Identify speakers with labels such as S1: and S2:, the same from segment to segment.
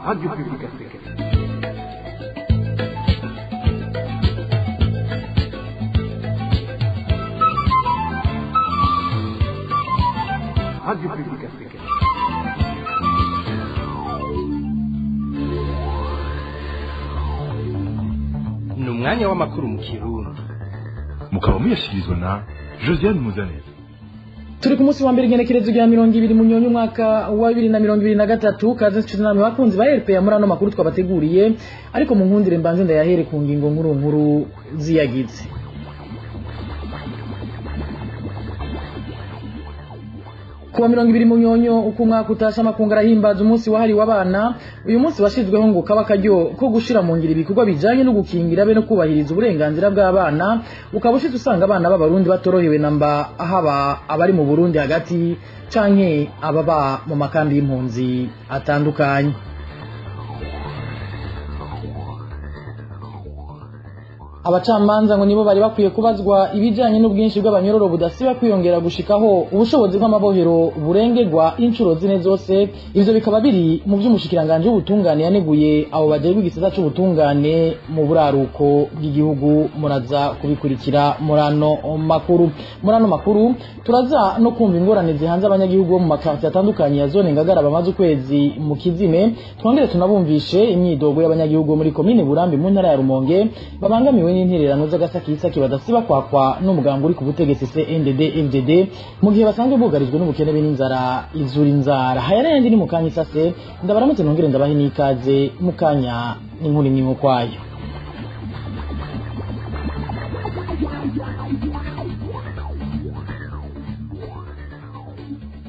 S1: Radio Publique Africaine. Radio Publique Africaine.
S2: Ni umwanya w'amakuru mu Kirundi,
S3: mukaba muyashyikirizwa na Josiane Muzaneza.
S4: Turi ku munsi wa mbere, igenekerezo rya 20 Munyonyo, umwaka wa 2023. Kaze nshuti namwe bakunzi ba RPA muri ano makuru twabateguriye, ariko mu nkundire mbanze ndayahere ku ngingo nkuru nkuru ziyagize. Kuwa 20 Munyonyo uko umwaka utasha, amakungu arahimbaza umunsi wahariwe abana. Uyu munsi washizweho ngo kaba akaryo ko gushira mu ngiro ibikorwa bijanye no gukingira be no kubahiriza uburenganzira bw'abana. Ukaba ushitse usanga abana b'Abarundi batorohewe namba, haba abari mu Burundi hagati canke ababa mu makambi y'impunzi atandukanye. Abacamanza ngo nibo bari bakwiye kubazwa ibijanye n'ubwinshi bw'abanyororo budasiba kwiyongera gushikaho ubushobozi bw'amabohero burengerwa inshuro zine zose. Ivyo bikaba biri mu vy'umushikiranganje w'ubutungane yaneguye abo bajejwe igisata c'ubutungane mu buraruko bw'igihugu. Muraza kubikurikira muri ano makuru. Turaza no kumva ingorane zihanze abanyagihugu bo mu makartier atandukanye ya zone Ngagara bamaze ukwezi mu kizime. Twongere tunabumvishe imyidogo y'abanyagihugu bo muri komine Burambi mu ntara ya Rumonge, babangamiwe n'intererano z'agasakisaki badasiba kwakwa n'umugambi uri ku butegetsi CNDD FDD, mu gihe basanzwe bugarijwe n'ubukene be n'inzara izura inzara. Haya n'ayandi ni mu kanya isase. Ndabaramutse, nongere ndabahe n'ikaze. Mu kanya n'inkuru imwe ukwayo.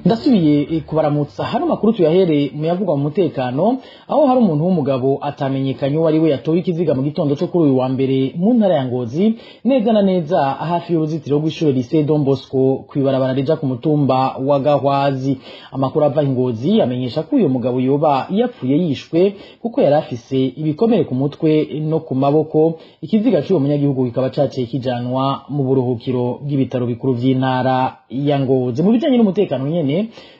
S4: Ndasubiye kubaramutsa. Hano makuru tuyahere mu yavugwa mu mutekano, aho hari umuntu w'umugabo atamenyekanye uwo ari we yatowe ikiziga mu gitondo cyo kuri uyu wa mbere mu ntara ya Ngozi, neza na neza hafi y'uruzitiro rw'ishure Lycée Don Bosco, kw'ibarabara rija ku mutumba wa Gahwazi. Amakuru ava i Ngozi amenyesha ko uyu mugabo yoba yapfuye yishwe, kuko yari afise ibikomere ku mutwe no ku maboko. Ikiziga cy'uwo munyagihugu kikaba caciye kijanwa mu buruhukiro bw'ibitaro bikuru vy'intara ya Ngozi. Mu bijanye n'umutekano nyene,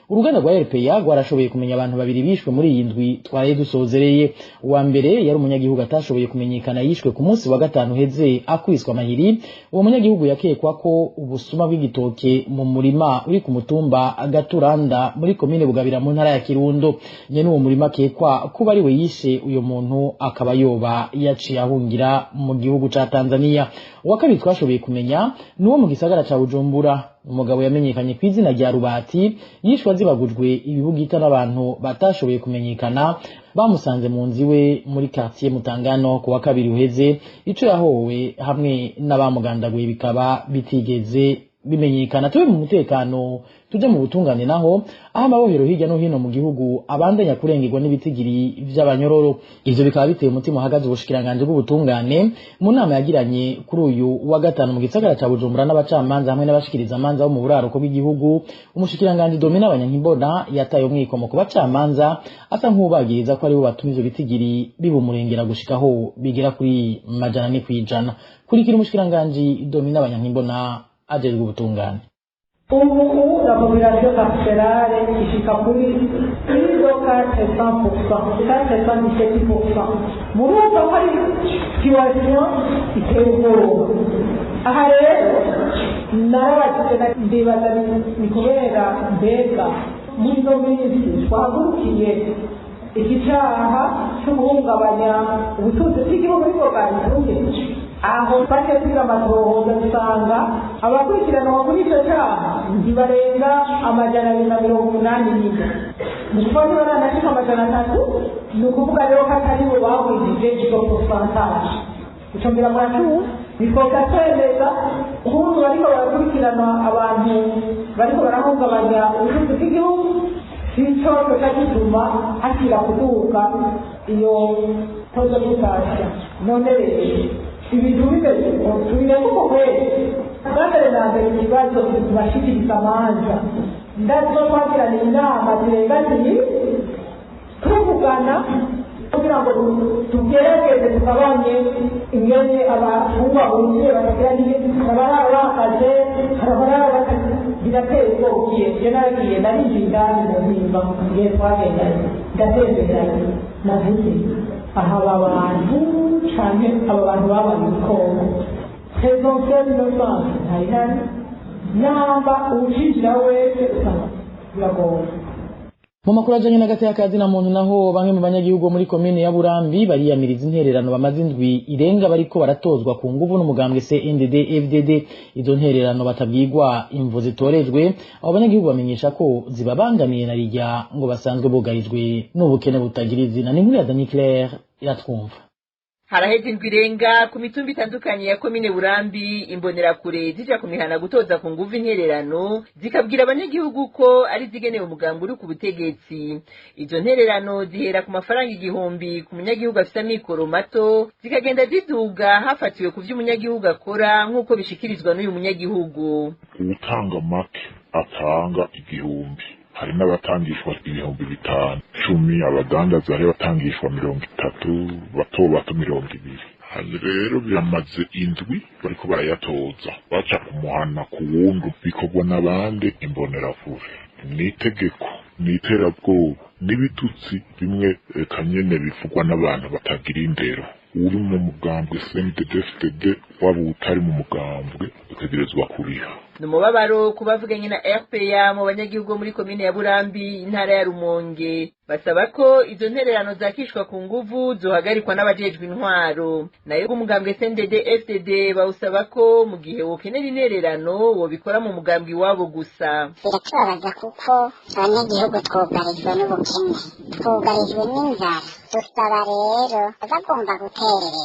S4: uruganda rwa RPA rwarashoboye kumenya abantu babiri bishwe muri iyi ndwi twaraye dusozereye. Uwa mbere yari umunyagihugu atashoboye kumenyekana, yishwe ku munsi wa gatanu heze akwiswa amahiri. Uwo munyagihugu yakekwa ko ubusuma bw'igitoke mu murima uri ku mutumba Gaturanda muri komine Bugabira mu ntara ya Kirundo. Nyene uwo murima akekwa kuba ari we yishe uyo muntu, akaba yoba yaciye ahungira mu gihugu ca Tanzania. Uwa kabiri twashoboye kumenya ni uwo mu gisagara ca Bujumbura, umugabo yamenyekanye ku izina rya Rubati, yishwe azibagujwe ibibugita n'abantu batashoboye kumenyekana bamusanze mu nzu iwe muri quartier Mutangano ku wa kabiri uheze. Ico yahowe hamwe n'abamugandaguye bikaba bitigeze bimenyekana. Tube mu mutekano, tuje mu butungane naho, aho amabohero hirya no hino mu gihugu abandanya kurengerwa n'ibitigiri vy'abanyororo. Ivyo bikaba biteye umutima uhagaze ubushikiranganji bw'ubutungane. Mu nama yagiranye kuri uyu wa gatanu mu gisagara ca Bujumbura n'abacamanza hamwe n'abashikiriza amanza bo mu buraruko bw'igihugu, umushikiranganji Domina Banyankimbona yataye umwikomo ku bacamanza, asa nk'uwubagiriza ko aribo batuma ivyo bitigiri bibumurengera gushikaho bigera kuri 400%. Kurikira umushikiranganji Domina Banyankimbona ajejwe ubutungane.
S5: Ubu la population carcérale ishika kuri plus de 400%, 417%. Murumva ko ari situation iteye ubwoba. Aha rero narabajije, ndibaza ni kubera mbega muri ino minsi twahagurukiye iki caha co guhungabanya ubutunzi bw'igihugu ariko bwabitumye. Aho twaciye twiga amatohoza, dusanga abakurikiranwa kuri ico caha ntibarenga 284, ni ukuvuga ntibaranashika 300. Ni ukuvuga rero ko atari bo bagwijije izo pourcentage. Ico ngira muracuzi bitwoka twemeza ukuntu bariko barakurikirana abantu bariko barahungabanya ubutunzi bw'igihugu, sico coca gituma hashyira kuduka iyo tozo gutasha. None rero ibintu bimeze uko, tubireke uko kwezi. Bwa mbere na mbere, ikibazo tubashikiriza amanza, ndazo twagirana inama zirenga zibiri tuvugana kugira ngo tugerageze tugabanye ingene abafungwa buzuye batagira abarara bakaze, hari abarara birateye ubwoba. Ugiye, je naragiye, narinjiye indani mu Mpimba igihe twagendanye, ndatemberanye. Navuze aha aba bantu canke aba bantu babaye ibikoko, présomption d'innocence ntayihari, namba uwujinjira wese usanga biragoye.
S4: Mu makuru ajanye n'agateka na muntu naho, bamwe mu banyagihugu bo muri komine ya Burambi bariyamiriza intererano bamaze indwi irenga bariko baratozwa ku nguvu n'umugambwe CNDD FDD. Izo ntererano batabwirwa imvo zitorejwe. Abo banyagihugu bamenyesha ko zibabangamiye na rirya ngo basanzwe bugarijwe n'ubukene butagira izina. Ni inkuru ya Dani Claire Iratwumva.
S6: Haraheze indwi irenga ku mitumba itandukanye ya komine Burambi imbonerakure zija ku mihana gutoza ku nguvu intererano, zikabwira abanyagihugu ko ari zigenewe umugambi uri ku butegetsi. Izo ntererano zihera ku mafaranga 1000 ku munyagihugu afite amikoro mato, zikagenda ziduga hafatiwe ku vyo umunyagihugu akora, nk'uko bishikirizwa n'uyu munyagihugu.
S7: Uwutanga make atanga 1000, hari n'abatangishwa 5000, 10, abadandaza hari abatangishwa 30, bato bato 20. Hano rero biramaze indwi bariko barayatoza, baca kumuhana ku wundi. Bikorwa n'abandi imbonerakure. N'itegeko n'iterabwoba n'ibitutsi bimwe eka nyene bivugwa n'abantu batagira indero. Uri mu mugambwe CNDD-FDD, waba utari mu mugambwe, utegerezwa kuriha.
S6: Ni umubabaro ku bavuganye na RPA mu banyagihugu bo muri komine ya Burambi, intara ya Rumonge. Basaba ko izo ntererano zakishwa ku nguvu zohagarikwa n'abajejwe intwaro. Nayo umugambwe CNDD FDD bawusaba ko mu gihe wokenera intererano wobikora mu mugambwe iwabo gusa.
S8: Biratubabaza kuko abanyagihugu twugarijwe n'ubukene, twugarijwe n'inzara. Dusaba rero bagomba guterereza,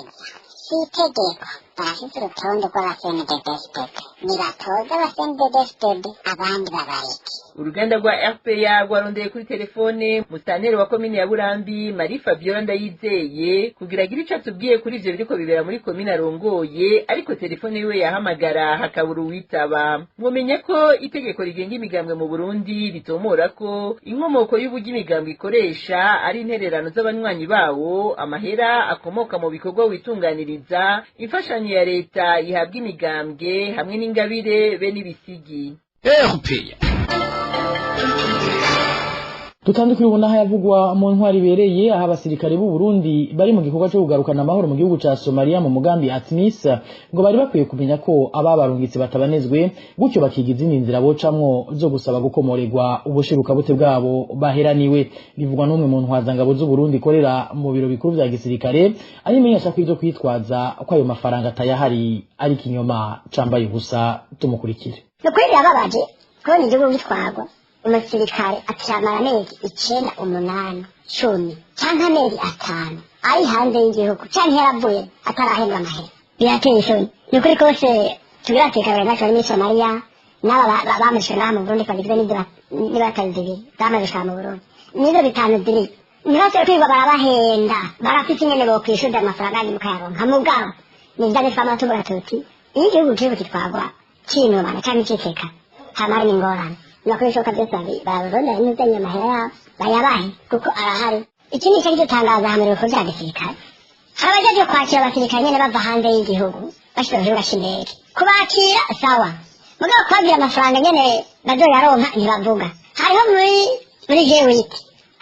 S8: si itegeko, barafite urutonde rw'aba CNDD-FDD, nibatoze aba CNDD-FDD, abandi babareke.
S6: Uruganda rwa RPA rwarondeye kuri telefone musitanteri wa komine ya Burambi, Marie Fabiola Ndayizeye, kugira agire ico atubwiye kuri ivyo biriko bibera muri komine arongoye, ariko telefone yiwe yahamagara hakabura uwitaba. Mwomenya ko itegeko rigenga imigambwe mu Burundi ritomora ko inkomoko y'uburyo imigambwe ikoresha ari intererano z'abanywanyi bawo, amahera akomoka mu bikorwa witunganiriza, imfashanyo ya leta ihabwa imigambwe, hamwe n'ingabire be n'ibisigi.
S2: RPA.
S4: Dutandukire ubona hayavugwa mu ntwari ibereye, aho abasirikare b'u Burundi bari mu gikorwa cyo kugarukana amahoro mu gihugu ca Somalia mu mugambi ATMIS ngo bari bakwiye kumenya ko ababarungitse batabanezwe, gutyo bakiga izindi nzira bocamwo zo gusaba gukomorerwa ubushirukabute bwabo baheraniwe. Bivugwa n'umwe mu ntwazangabo z'u Burundi ikorera mu biro bikuru vya gisirikare, ayimenyesha ko ivyo kwitwaza ko ayo mafaranga atayahari ari ikinyoma cambaye ubusa. Tumukurikire.
S8: Ni ukuri birababaje kubona igihugu gitwarwa, umusirikare akiramara amezi 9, 8, 10 canke amezi 5 ari hanze y'igihugu canke yaravuye atarahembwa amahera. Birateye isoni, ni ukuri kose. Tubiratekanye naco bari muri Somaliya n'aba bamushe ngaha mu Burundi, bagizwe n'ibatayo zibiri zamaze gushika mu Burundi, nizo zitanu ziri. Ntibasubire kwirirwa barabahenda, barafise ingene bokwishuza amafaranga yanyu mukayaronka. Mugabo ni vya twama tuvuga tuti iyo igihugu kiriko kitwarwa cinubana canke citeka, hama hari ingorane. Bakora ibishoboka byose barondera n'uzanye amahera yabo bayabahe, kuko arahari. Ikindi cyo gitangaza hamwe ko bya gisirikare, hari abajejwe kwakira abasirikare nyene bava hanze y'igihugu bashitse ku kibuga c'indege. Kubakira sawa, mugabo kubabwira amafaranga nyene bazoyaronka ntibavuga. Hariho muri G8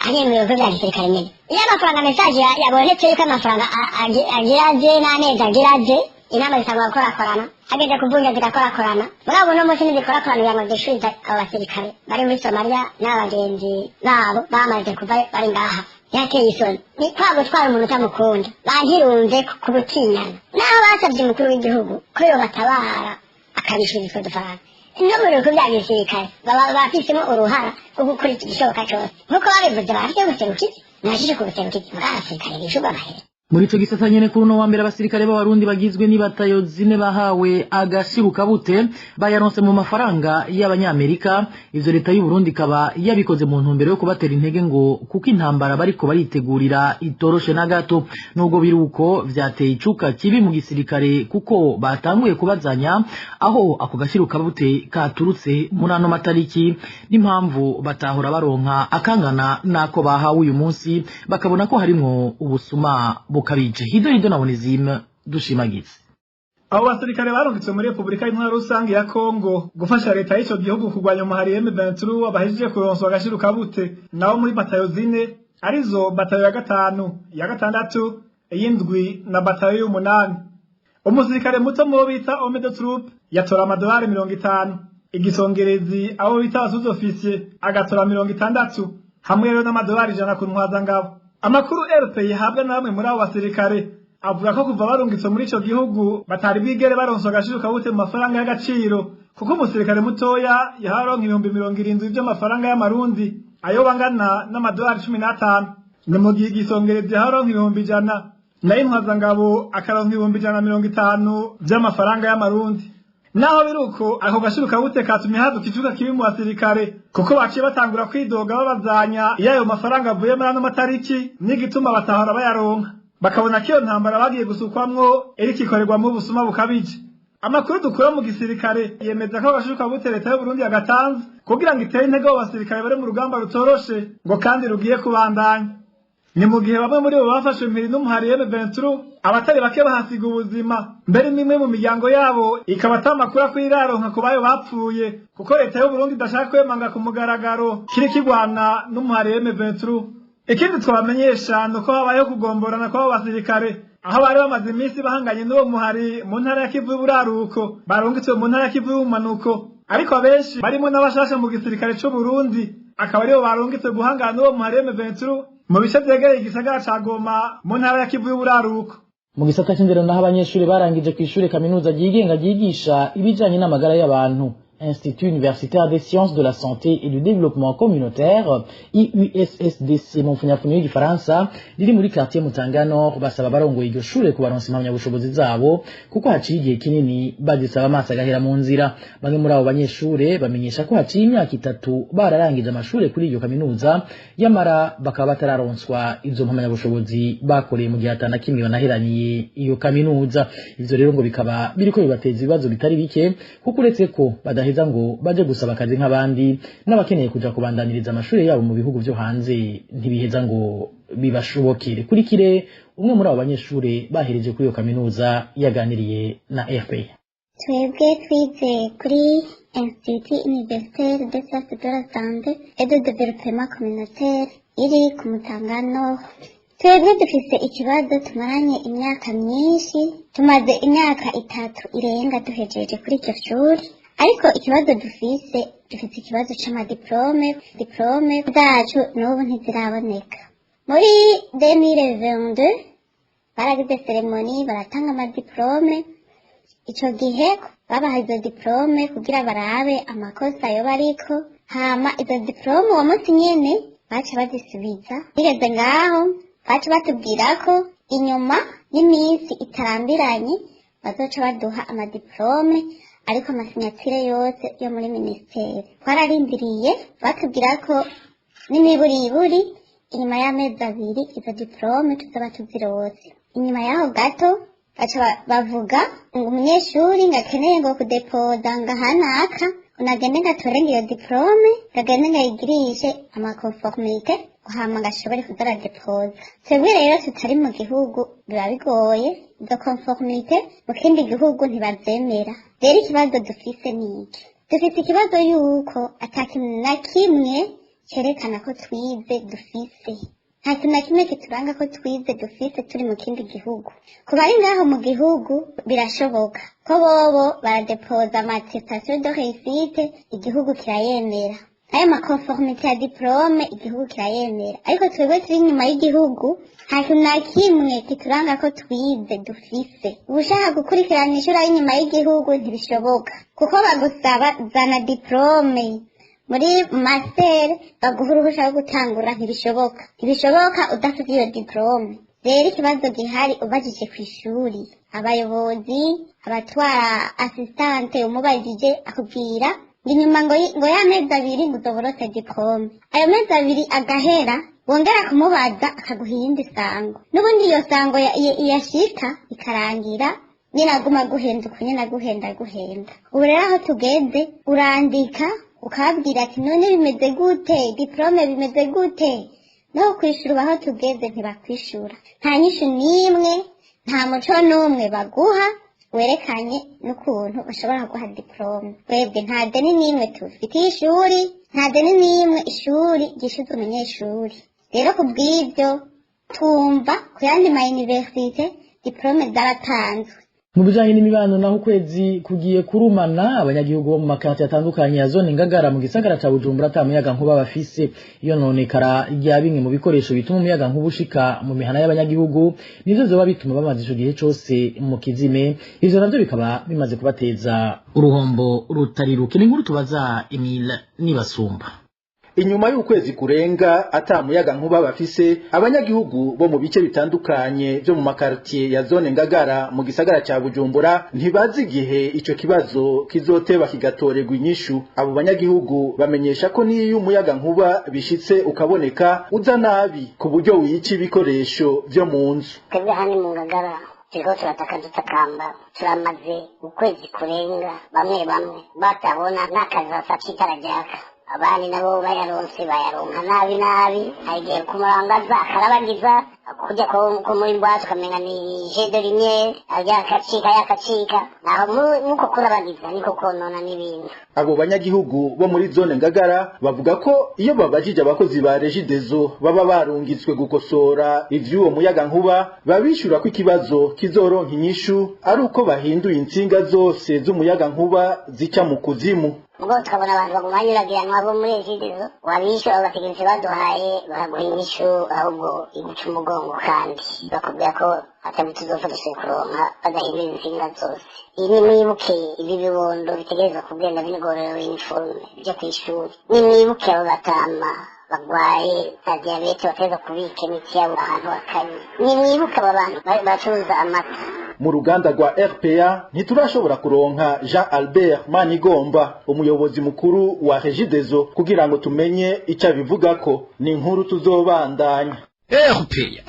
S8: hanyene mu bigo bya gisirikare nyene, iyo amafaranga message yabonetse yuko amafaranga agira aje n'amezi agira aje, inama zitangwa gukorakorana, hageze kuvunja zigakorakorana. Mugabo uno munsi ntizikorakorana kugira ngo zishyurize abo basirikare bari muri Somaliya n'abagenzi babo bamaze kuva bari ngaha. Yateye isoni, ni kwa gutwara umuntu utamukunda. Bantirunze ku butinyana naho basabye umukuru w'igihugu ko yobatabara akabishyura utwo dufaranga. No mu bigo bya gisirikare baba bafisemo uruhara rwo gukora igishoboka cyose nk'uko babivuze, barafite ubuserukizi, ntibashije ku buserukizi muri abasirikare bishyurwa amahera.
S4: Muri ico gisata nyene, kuri uno wa mbere abasirikare b'Abarundi bagizwe n'ibatayo zine bahawe agashirukabute, bayaronse mu mafaranga y'Abanyamerika. Ivyo leta y'u Burundi ikaba yabikoze mu ntumbero yo kubatera intege, ngo kuko intambara bariko baritegurira itoroshe na gato. Nubwo biri uko, vyateye icuka kibi mu gisirikare, kuko batanguye kubazanya aho ako gashirukabute katurutse muri ano matariki n'impamvu batahora baronka akangana n'ako bahawe uyu munsi, bakabona ko harimwo ubusuma bukabije. Hido hido na Onezime Dushimagize.
S9: Abo basirikare barungitswe muri Repubulika y'Intwaro Rusange ya Kongo gufasha leta y'ico gihugu kurwanya umuhari M23 bahejeje kuronswa agashirukabute. Nabo muri batayo zine Arizo batayo ya gatanu, iya gatandatu, iy'indwi na batayo y'umunani. Umusirikare muto mu bo bita homme de troupe yatora amadolari 50. Igisongerezi abo bita sous-officier agatora 60, hamwe rero n'amadolari 100 ku ntwazangabo. Amakuru RP yahabwa na bamwe muri abo basirikare avuga ko kuva barungitswe muri ico gihugu batari bwigere baronswa agashirukabute mu mafaranga y'agaciro, kuko umusirikare mutoya yaharonka 70,000 vy'amafaranga y'amarundi, ayo bangana n'amadolari 15. Ni mu gihe igisongerezi yaharonka 100,000, nayo intwazangabo akaronka 150,000 vy'amafaranga y'amarundi. Naho biruko, ako gashirukabute katumye haduka icuka kibi mu basirikare, kuko baciye batangura kwidoga babazanya iyo ayo mafaranga avuye muri ano matariki n'igituma batahora bayaronka, bakabona ko iyo ntambara bagiye gusukwamwo iriko ikorerwamwo ubusuma bukabije. Amakuru dukura mu gisirikare yemeza ko agashirukabute leta y'Uburundi yagatanze kugira ngo itere intege abo basirikare bari mu rugamba rutoroshe, ngo kandi rugiye kubandanya. Ni mu gihe bamwe muri bo bafashwe impiri n'umuhari M23, abatari bake bahasiga ubuzima, mbere n'imwe mu miryango yabo ikaba ata makuru akwiye iraronka ku bayo bapfuye, kuko leta y'Uburundi idashaka kwemanga ku mugaragaro kiri kigwana n'umuhari M23. Ikindi twabamenyesha ni uko habayeho kugomborana kw'abo basirikare, aho bari bamaze iminsi bahanganye n'uwo muhari mu ntara ya Kivu y'Uburaruko, barungitswe mu ntara ya Kivu y'Ubumanuko, ariko abenshi barimo n'abashasha mu gisirikare c'u Burundi akaba aribo barungitswe guhangana n'uwo muhari M23 mu bice vyegereye igisagara ca Goma mu ntara ya Kivu y'Uburaruko.
S4: Mu gisata c'indero naho, abanyeshuri barangije kw'ishure kaminuza ryigenga ryigisha ibijanye n'amagara y'abantu, Institut universitaire des sciences de la santé et du développement communautaire, IUSSDC mu mfunyafunyo y'igifaransa, riri muri quartier Mutanga Nord, basaba abarongoye iryo shure kubaronsa impamyabushobozi zabo, kuko haciye igihe kinini bazisaba amaso agahera mu nzira. Bamwe muri abo banyeshure bamenyesha ko haciye imyaka 3 bararangije amashure kuri iyo kaminuza, yamara bakaba batararonswa izo mpamyabushobozi bakoreye, mu gihe atana kimwe banaheraniye iyo kaminuza. Ivyo rero ngo bikaba biriko bibateza ibibazo bitari bike, kuko uretse ko badaheza ngo baje gusaba akazi nk'abandi, n'abakeneye kuja kubandaniriza amashuri yabo mu bihugu vyo hanze ntibiheza ngo bibashobokere. Kurikire umwe muri abo banyeshure bahereje kuri iyo kaminuza yaganiriye na RPA.
S8: Twebwe twize kuri Institut Universitaire de Sciences de la Santé et de Développement Communautaire iri ku Mutanga Nord. Twebwe dufise ikibazo tumaranye imyaka myinshi, tumaze imyaka 3 irenga duhejeje kuri iryo shuri, ariko ikibazo dufise, dufise ikibazo c'amadiplome. Diplome zacu n'ubu ntiziraboneka. Muri 2022 baragize cérémonie, baratanga amadiplome. Ico gihe babaha izo diplome kugira barabe amakosa yoba ariko, hama izo diplome uwo munsi nyene baca bazisubiza. Bigeze ngaho baca batubwira ko inyuma y'iminsi itarambiranye bazoca baduha amadiplome, ariko amasignature yose yo muri ministère. Twararindiriye, batubwira ko n'imiburiburi inyuma y'amezi 2 izo diplome tuzoba tuzirose. Inyuma y'aho gato baca bavuga ngo umunyeshuri ngo akeneye ngo kudepoza ngo ahanaka, unagende ngo atore ngo iyo diplome, ngagende ngo ayigirishe amaconformité, hama ngo ashobore kuza aradepoza. Twebwe rero tutari mu gihugu biba bigoye, izo conformité mu kindi gihugu ntibazemera. Rero ikibazo dufise ni iki: dufise ikibazo yuko ata kintu na kimwe cerekana ko twize dufise, nta kintu na kimwe kituranga ko twize dufise turi mu kindi gihugu. Ku bari ngaho mu gihugu birashoboka ko bobo baradepoza ama attestation de réussite, igihugu kirayemera, ayo maconformité ya diplome igihugu kirayemera, ariko twebwe turi inyuma y'igihugu nta kintu na kimwe kituranga ko twize dufise. Ushaka gukurikirana ishuri ari inyuma y'igihugu ntibishoboka, kuko bagusaba zana diplome muri master baguha uruhusha rwo gutangura. Ntibishoboka, ntibishoboka udafite iyo diplome. Rero ikibazo gihari, ubajije ku ishuri abayobozi, abatwara assistante, umubajije akubwira ngo inyuma ngo y'amezi 2 ngo uzoborose diplome. Ayo mezi 2 agahera, wongera kumubaza akaguha iyindi sango, n'ubundi iyo sango iyashika ikarangira nyine aguma aguhenda uko nyine, aguhenda aguhenda. Ubu rero aho tugeze, urandika ukababwira ati: "None bimeze gute? Diplome bimeze gute?" No kwishura, ubu aho tugeze ntibakwishura, nta nyishu n'imwe, nta muco n'umwe baguha werekanye n'ukuntu bashobora guha diplome. Twebwe nta deni n'imwe tufitiye ishuri, nta deni n'imwe ishuri ryishyuza umunyeshuri. Rero ku bw'ibyo twumva ku yandi ma universite diplome zaratanzwe.
S4: Mu bijanye n'imibano naho, ukwezi kugiye kurumana abanyagihugu bo mu makartier atandukanye ya zone Ngagara mu gisagara ca Bujumbura ata muyaga nkuba bafise. Iyo nonekara rya bimwe mu bikoresho bituma umuyaga nkuba ushika mu mihana y'abanyagihugu nivyo vyoba bituma bamaze ico gihe cose mu kizime. Ivyo navyo bikaba bimaze kubateza uruhombo rutari ruke. Ni inkuru tubaza Emile Nibasumba.
S10: Inyuma y'ukwezi kurenga ata muyaga nkuba bafise, abanyagihugu bo mu bice bitandukanye byo mu makartier ya zone Ngagara mu gisagara ca Bujumbura ntibazi igihe ico kibazo kizoteba kigatorerwa inyishu. Abo banyagihugu bamenyesha ko n'iyo umuyaga nkuba bishitse ukaboneka, uza nabi ku buryo wica ibikoresho vyo mu nzu.
S8: Twebwe hano mu Ngagara turiko turataka, dutakamba. Turamaze ukwezi kurenga, bamwe bamwe batabona n'akazi, basavye itara ryaka. Abandi nabo bayaronse, bayaronka nabi nabi. Hari igihe ku murango aza akarabagiza kujya ko muri boîte, ukamenga ni jet de lumière, yakacika yakacika. Naho muko kurabagiza niko konona n'ibintu.
S10: Abo banyagihugu bo muri zone Ngagara bavuga ko iyo babajije abakozi ba Regideso baba barungitswe gukosora ivy'uwo muyaga nkuba, babishura ko ikibazo kizoronka inyishu ari uko bahinduye intsinga zose z'umuyaga nkuba zica mu kuzimu.
S8: Ubwo tukabona abantu baguma banyuragiranwa bo muri Regideso, wabishyura ugategereza baduhaye, bakaguha inyishu ahubwo iguca umugongo, kandi bakubwira ko atari tuzopfa dusuye kuronka badahindura intsinga zose. Iyi ni mwibuke ibi bibondo bitegerezwa kugenda binigororewe uniforme byo kw'ishuri, nimwibuke abo batama bagwaye za diyabete bategerezwa kubika imiti yabo ahantu hakanye, nimwibuke abo bantu bacuruza amata.
S10: Mu ruganda rwa RPA ntiturashobora kuronka Jean Albert Manigomba, umuyobozi mukuru wa Regideso, kugira ngo tumenye icyo abivugako. Ni inkuru tuzobandanya.
S2: RPA.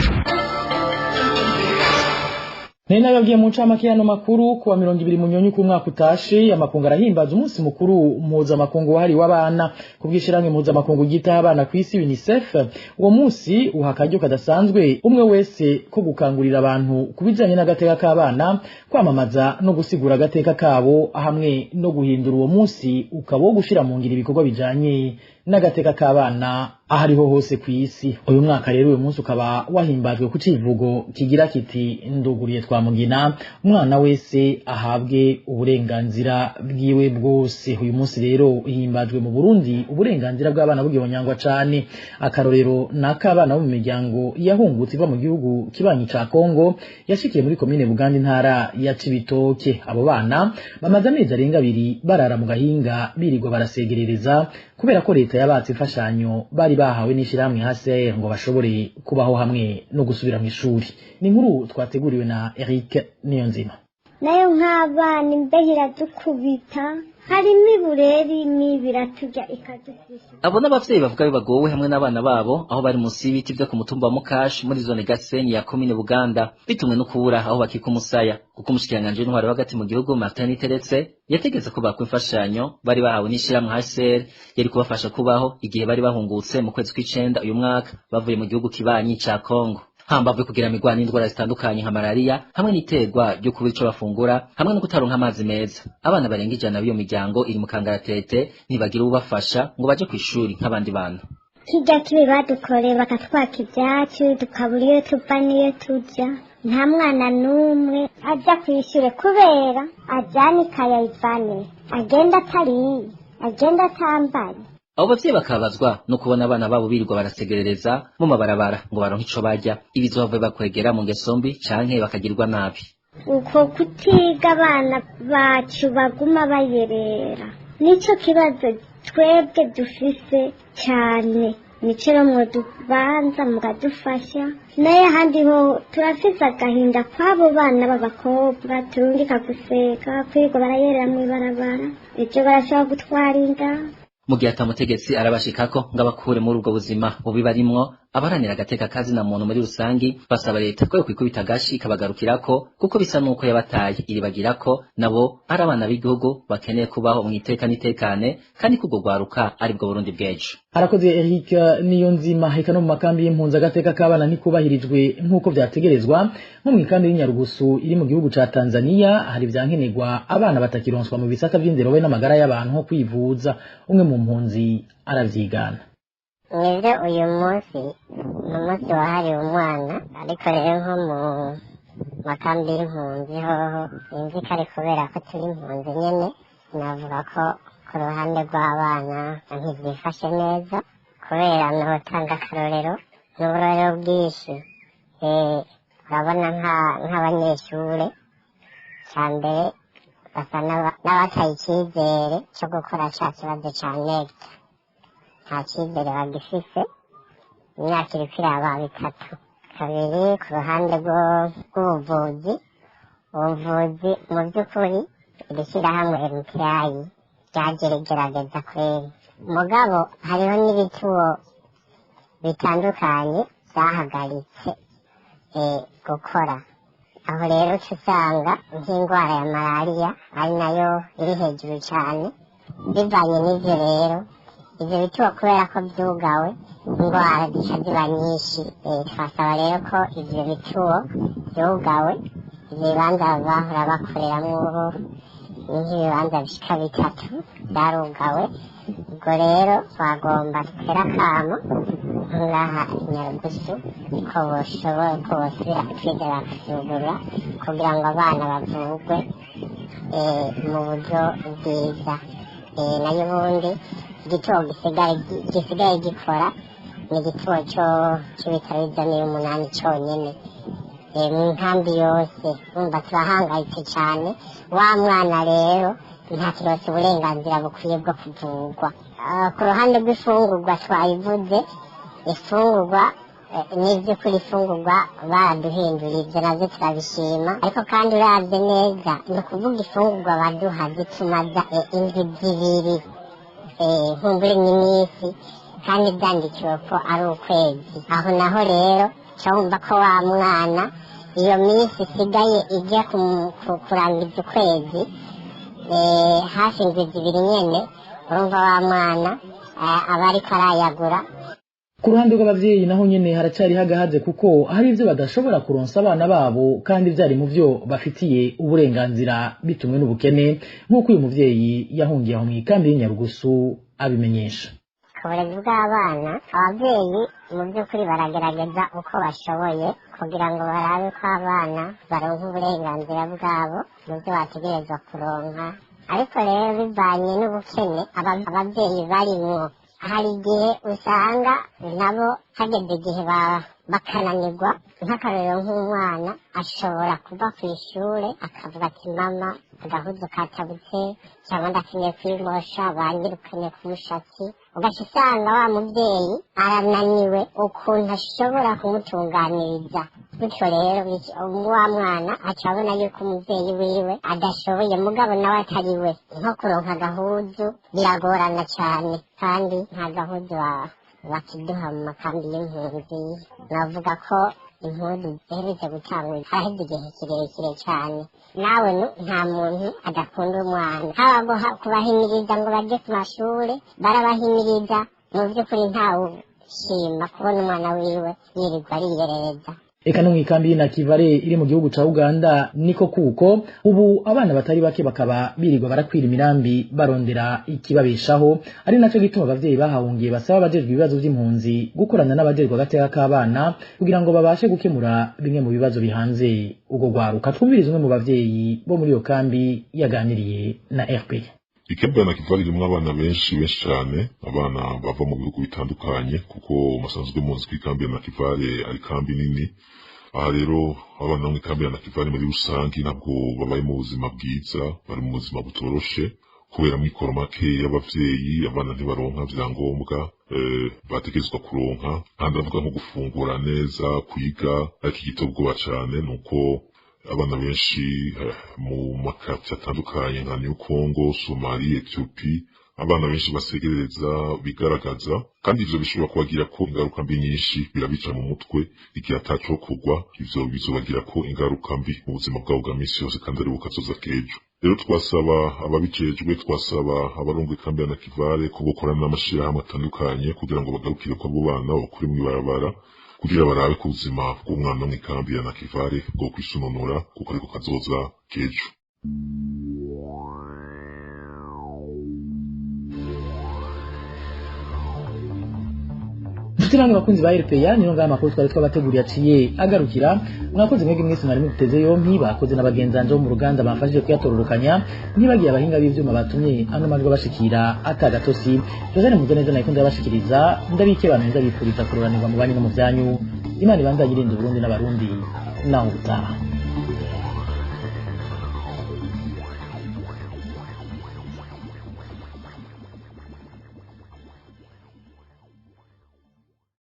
S4: Nari nababwiye mu ncamake y'ano makuru, kuwa 20 Munyonyi ku mwaka utashe, amakungu arahimbaza umunsi mukuru mpuzamakungu wahariwe abana. Ku bw'ishirahamwe mpuzamakungu ryitaho abana ku isi UNICEF, uwo munsi uha akaryo kadasanzwe umwe wese ko gukangurira abantu ku bijanye n'agateka k'abana, kwamamaza no gusigura agateka kabo, hamwe no guhindura uwo munsi ukaba wo gushira mu ngiro ibikorwa bijanye n'agateka k'abana aho ariho hose ku isi. Uyu mwaka rero uyu munsi ukaba wahimbajwe ku civugo kigira kiti: "Nduguriye twamugina, umwana wese ahabwe uburenganzira bwiwe bwose." Uyu munsi rero uhimbajwe mu Burundi uburenganzira bw'abana bugihonyangwa cane. Akarorero ni ak'abana bo mu miryango yahungutse iva mu gihugu kibanyi ca Kongo yashikiye muri komine Buganda, intara ya Cibitoke. Abo bana bamaze amezi arenga 2 barara mu gahinga, birirwa barasegerereza kubera ko leta yabatse imfashanyo bari bahawe n'ishirahamwe HCR ngo bashobore kubaho hamwe no gusubira mu ishuri. Ni inkuru twateguriwe na Eric Niyonzima.
S11: Nayo nk'abana imbeho iradukubita, harimo ibureri n'ibiraturya ikadufisha.
S12: Abo n'abavyeyi bavuga bagowe hamwe n'abana babo, aho bari munsi y'ibiti vyo ku mutumba wa Mukashi muri zone Gasenyi ya komine Buganda, bitumwe no kubura aho bakika umusaya, kuko umushikiranganji w'intwaro hagati mu gihugu Martin Niteretse yategetse ko bakwa imfashanyo bari bahawe n'ishirahamwe HCR yari kubafasha kubaho igihe bari bahungutse mu kwezi kw'icenda uyu mwaka bavuye mu gihugu kibanyi ca Kongo. Hambavu kugira migwa n'indwara zitandukanye nka malaria hamwe n'iterwa ryo kubura ico bafungura hamwe no kutaronka amazi meza, abana barenga 100 b'iyo miryango iri mu kangaratete, ntibagira ubafasha ngo baje kw'ishuri nk'abandi bantu.
S11: Kirya kibi badukoreye, bakatwaka ibyacu, tukabura iyo tuva n'iyo tuja. Nta mwana n'umwe aja kw'ishure kubera ajyana ikaye, ayivane, agenda atariye, agenda atambaye.
S12: Abo bavyeyi bakabazwa no kubona abana babo birirwa barasegerereza mu mabarabara ngo baronke ico barya, ibizohava bakwegera mu ngeso mbi canke bakagirwa nabi.
S11: Uko kutiga, abana bacu baguma bayerera, nicyo kibazo twebwe dufise cyane. Nico rero mwodubanza mukadufasha, nayo ahandi ho turafise agahinda kw'abo bana b'abakobwa turungika guseka, kwirirwa barayerera mw'ibarabara, ejo barashobora gutwara inda.
S12: Mu gihe atamutegetsi arabashikako ngo abakure muri ubwo buzima bubi barimwo, abaharanira agateka kazina muntu muri rusangi basaba leta ko yokwikubita agashi ikabagarukirako, kuko bisa n'uko yabataye iribagirako nabo ari abana b'igihugu bakeneye kubaho mu iteka n'itekane, kandi ko urwo rwaruka aribwo Burundi bw'ejo.
S4: Arakoze Eric Niyonzima. Heka no mu makambi y'impunzi agateka k'abana ntikubahirijwe nk'uko vyategerezwa. Nko mu ikambi y'Inyarugusu iri mu gihugu ca Tanzania, hari vyankenerwa abana batakironswa mu bisata vy'indero be n'amagara y'abantu nko kwivuza. Umwe mu mpunzi aravyigana.
S8: Nibyo, uyu munsi ni umunsi wahariwe umwana, ariko rero nko mu makambi y'impunzi hoho sinzi ko ari kubera ko turi impunzi nyene, navuga ko ku ruhande rw'abana ntibyifashe neza, kubera notanga akarorero n'uburorero bwinshi. Urabona nk'abanyeshure, ca mbere basa n'abataye icyizere cyo gukora ca kibazo ca NECTA. Nta cyizere bagifise, imyaka iriko iraba 3. Kabiri, ku ruhande rw'ubuvuzi, ubuvuzi mu by'ukuri iri shyirahamwe MPI ryaje rigerageza kweri, mugabo hariho n'ibituo bitandukanye byahagaritse gukora. Aho rero uca usanga nk'indwara ya malariya ari nayo iri hejuru cyane. Bivanye n'ivyo rero, ivyo bituo kubera ko vyugawe, indwara zica ziba nyinshi. Twasaba rero ko ivyo bituo vyugawe, ivyo bibanza bahora bakoreramwo, ubu ni nk'ibibanza bishika 3 vyarugawe. Ubwo rero twagomba dutere akamo ngaha i Nyarugusu ko boshoboye ko bosubira kutwiga bakavyugurura kugira ngo abana bavurwe mu buryo bwiza. Nayo ubundi igituo gisigaye gikora ni igituo c'ibitaro vy'ijana n'umunani conyene mu nkambi yose. Urumva turahangayitse cane. Wa mwana rero ntakironse uburenganzira bukwiye bwo kuvurwa. Ku ruhande rw'ifungurwa twayivuze, ifungurwa n'ivy'ukuri ifungurwa baraduhinduriye, ivyo navyo turabishima, ariko kandi uravye neza ni ukuvuga ifungurwa baduha zitumaza indwi 2, nkumbure n'iminsi, kandi vyandikiwe ko ari ukwezi. Aho naho rero uca wumva ko wa mwana iyo minsi isigaye ijya kurangiza ukwezi, hafi indwi 2 nyene, urumva wa mwana aba ariko arayagura.
S4: Ku ruhande rw'abavyeyi naho nyene haracari hagahaze, kuko hari ivyo badashobora kuronsa abana babo kandi vyari mu vyo bafitiye uburenganzira, bitumwe n'ubukene, nk'uko uyu muvyeyi yahungiye aho mw'ikambi y'Inyarugusu abimenyesha.
S8: Ku burezi bw'abana, abavyeyi mu by'ukuri baragerageza uko bashoboye kugira ngo barabe ko abana baronka uburenganzira bwabo mu byo bategerezwa kuronka, ariko rero bivanye n'ubukene abavyeyi barimwo, hari igihe usanga nabo hageze igihe bakananirwa. Nk'akarorero, nk'umwana ashobora kuva ku ishure akavuga ati mama agahuzu katabutse, cyangwa ndakeneye kwimosha, banyirukanye ku mushatsi, ugaca usanga wa muvyeyi arananiwe ukuntu ashobora kumutunganiriza. Bityo rero wa mwana aca abona yuko umuvyeyi wiwe adashoboye, mugabo nawe atari we. Nko kuronka agahuzu biragorana cane, kandi nta gahuzu bakiduha mu makambi y'impunzi. Navuga ko impunzi ziherutse gutangwa haraheze igihe kirekire cane. Nawe nta muntu adakunda umwana, haba kubahimiriza ngo baje ku mashure, barabahimiriza, mu vy'ukuri ntawushima kubona umwana wiwe yirirwa ariyerereza.
S4: Eka no mw'ikambi y'Inakivale iri mu gihugu ca Uganda niko kuko ubu abana batari bake bakaba birirwa barakwira imirambi barondera ikibabeshaho, ari naco gituma abavyeyi bahahungiye basaba abajejwe ibibazo vy'impunzi gukorana n'abajejwe agateka k'abana kugira ngo babashe gukemura bimwe mu bibazo bihanze urwo rwaruka. Twumvirize umwe mu bavyeyi bo muri iyo kambi yaganiriye na RP.
S7: Ikambi ya Nakivale irimwo abana benshi benshi cane, abana bava mu bihugu bitandukanye, kuko musanzwe muzi ko ikambi ya Nakivale ari kambi nini. Aha rero abana bo mw'ikambi ya Nakivale muri rusangi ntabwo babaye mu buzima bwiza, bari mu buzima butoroshe kubera amikoro make y'abavyeyi. Abana ntibaronka vyangombwa bategerezwa kuronka, kandi ndavuga nko gufungura neza, kwiga. Ariko igiteye ubwoba cane nuko abana benshi mu makati atandukanye nka New Congo, Somalia, Ethiopie, abana benshi basegerereza bigaragaza, kandi ivyo bishobora kubagira ko ingaruka mbi nyinshi, birabica mu mutwe igihe atacokorwa. Ivyo bizobagira ko ingaruka mbi mu buzima bwabo bwa misi yose, kandi ari bukazoza k'ejo. Rero twasaba ababijejwe, twasaba abarongoye ikambi ya Nakivale ko bokorana n'amashirahamwe atandukanye kugira ngo bagarukire ko abo bana bakure mw'ibarabara, kugira barabe ko ubuzima bw'umwana mw'ikambi ya Nakivale bwo kwisununura, kuko ariko kazoza k'ejo.
S4: Nshuti namwe bakunzi ba RPA, niyo ngaha amakuru twari twabateguriye aciye agarukira. Mwakoze mwebwe mwese mwari muteze yompi, bakoze n'abagenzanje bo mu ruganda bamfashije kuyatororokanya, ntibagiye abahinga b'ivyuma batumye ano majwi abashikira atagatosi. Josane Muzaneza nayiko ndabashikiriza, ndabike abantu ndabifuriza kuroranirwa mu banyu no mu vyanyu. Imana ibandanye irinda Uburundi n'Abarundi. Naho ubutaha.